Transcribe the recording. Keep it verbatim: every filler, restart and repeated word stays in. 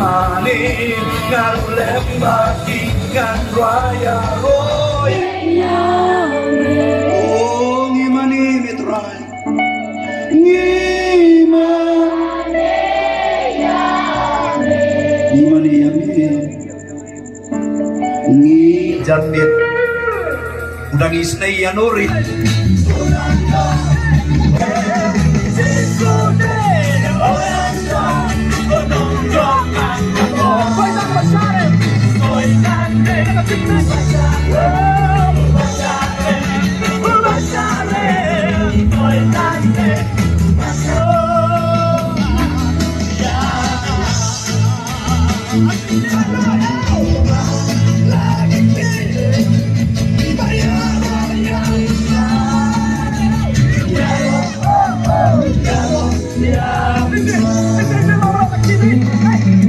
Ani ngan lem bad ki ngan rwai ïa roi. O ngi mane ïa me Trai. Ngi mane ïa me. Ngi mane ïa me. Ngi jan miet. U dang isynei ïa no ri.